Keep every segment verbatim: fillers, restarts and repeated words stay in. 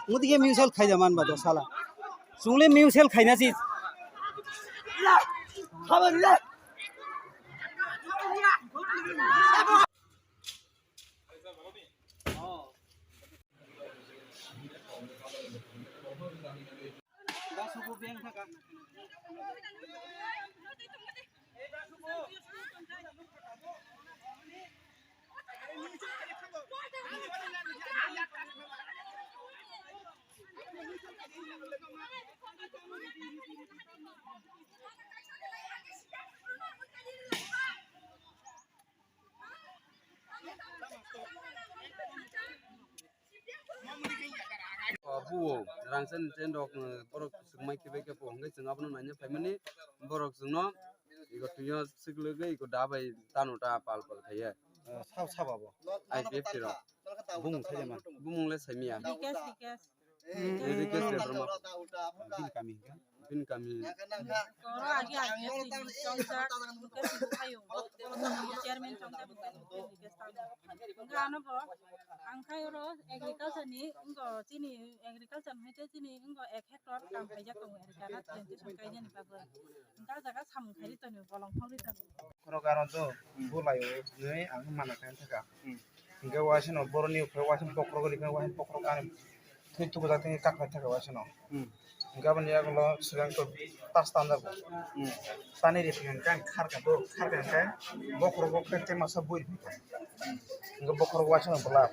Muti ke miusal khai jaman ba do sala. Sungle miusal khai na si. Buo rangchak ni tent rok, borok swngmai kibai khe po hwnkhe chwng abono naina phaimani, borok chwngno iko twino swklegwi iko da bai tano ta pal pal khaiya. Sab sab abo. I P F T rok. Bumung saimanya. Bumung le saimanya. Rikesh, Rikesh. Rikesh Debbarma. Bini kami hwnkhe? Bini kami. Oro agi agi tini chongsa, buke tini phaio. Chairman chongsa buke tini Rikesh tamo. Hwnkhe ano bo ang khai oro agriculture ni, wngkha chini agriculture hai khe chini wngkha ek hectare kam khaijak tongo, eri kana plantation kaijani bagwi. Hwnkhe ah jaga samung khairi tongo, bolong thongri tongo. Khorok aro do, bulaio, hinwi ang mana khe thaka. Hwnkhe waisano boroni uphai waisano bokhorok rikha, waisano bokhorok ani thwi tubujaknai kakhwlai thaka waisano. Hwnkhe aboni yagulo swkang to tas tanjago. Tani riphi hwnkhe ang kharkha do, kharkha hwnkhe bokhorok bo khe tei masa bui riphi. Hwnkhe bokhorok waisano bwla.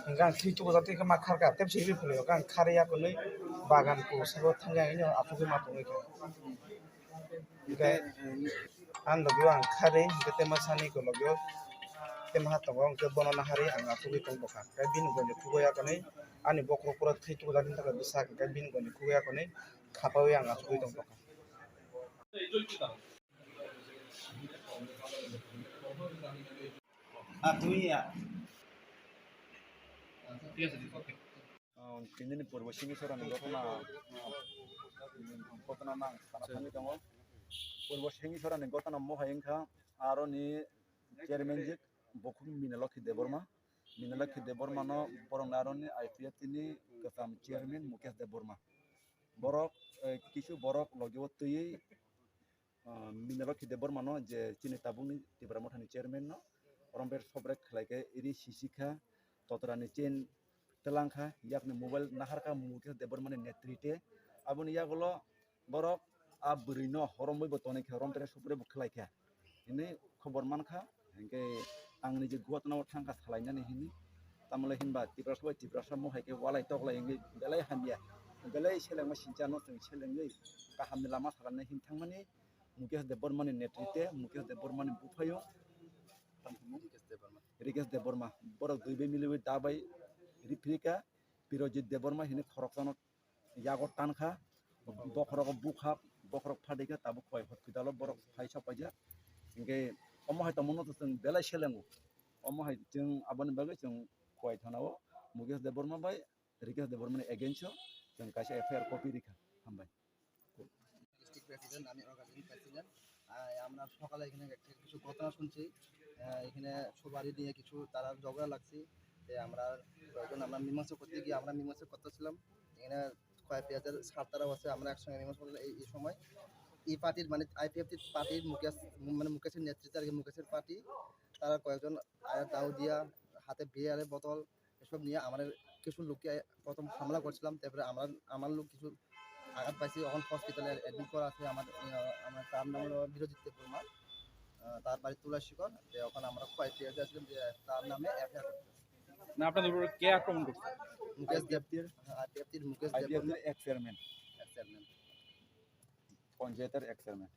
Hwnkhe ang thwi tubujaknai khe ma kharkha, tei bwswk riphi laio, hwnkhe ang kharwi yakunwi bagan kusago thangya hwnwi aphugwi ma tongwi khe. Hwnkhe ani logio ang kharwi, hwnkhe tei masani ko logio tei maha tongo, hwnkhe bono naharwi ang achugwi tong bwkha. Hwnkhe bini goni khugo yakanwi ani bokhorok pura thwi tubujaknai thaka bwsak, hwnkhe bini goni khugo yakanwi khapaui ang achugwi tong bwkha. Ah, tumi ya. Ah, tini ni purbo Singisorani gotona, gotona nang sana thangwi tongo. Purbo Singisorani gotona mohai wngkha aroni chairman jik Bokhuk Minalokhi Debbarma. Minalokhi Debbarma no borokni aroni I P F T ni kwcham chairman Mukesh Debbarma. Borok, eh, kisu borok logio twiwi ah, Minalokhi Debbarma no je chini tabukni Tipra Mothani chairman no romper sobrek khlai khe iri sisi kha, totrani chain twlang kha, yakni mobile nahar kha Mukesh Debbarmani netrite. Aboni yagulo borok a bwrwi no horomwi bo tonwi kha, romper sobrek bo khlai kha hinwi khobor man kha. Hinkhe ang niji gotna o thang kha salainani hinwi, tamole hinba Tiprasa bai Tiprasa mohai khe walai toklai wngwi belai hamya, belai selengma sinchano chwng selengwi kahamni lama salainai hin thangmani. Mukesh Debbarmani netrite, Mukesh Debbarmani buphayo Rikesh Debbarma. Rikesh Debbarma. Borok dui bai miliwi da bai riphrika, Pirojit Debbarma hini khoroksano yago tankha, bokhorok bukha, bokhorok phatikha, tabuk koi hospitalo borok phai sokpaijak. Hinkhe omo hai tongmano to chwng belai selengo. Omo hai chwng aboni bagwi chwng koi thanao Mukesh Debbarma bai Rikesh Debbarmani against o chwng kaisa F I R copy rikha. Hambai. District president, আমি organising president. আহ, আমরা সকালে এখানে একটা কিছু ঘটনা শুনছি, আহ, এখানে সবারই নিয়ে কিছু তারা ঝগড়া লাগছে। যে আমরা কয়েকজন আমরা মীমাংসা করতে গিয়ে আমরা মীমাংসা করতেছিলাম, এখানে কয়েক পেঁয়াজের সারতারাও আছে, আমরা একসঙ্গে মীমাংসা করলাম। এই, এই সময় এই পার্টির মানে আইপিএফটি পার্টির মুকেশ, মানে মুকেশের নেতৃত্বে আর কি, মুকেশের পার্টি, তারা কয়েকজন আয়া দাউদিয়া, হাতে বিয়ারের বোতল, এসব নিয়ে আমাদের কিছু লোককে প্রথম হামলা করছিলাম। তারপরে আমরা, আমার লোক কিছু আঘাত পাইছি, এখন হসপিটালে অ্যাডমিট করা আছে। আমার, আহ, আমার তার নাম হলো বিরজিৎ দেববর্মা, আহ, তার বাড়ি তুলাশিকর। যে ওখানে আমরা কয়েক পেঁয়াজ আসলাম যে তার নামে এফআইআর করতে। না, আপনাদের উপরে কে আক্রমণ করছে? মুকেশ দেব, আইপিএফটির? হ্যাঁ, আইপিএফটির মুকেশ দেব। আইপিএফটির এক্স চেয়ারম্যান। Ex chairman. পঞ্চায়েতের এক্স চেয়ারম্যান।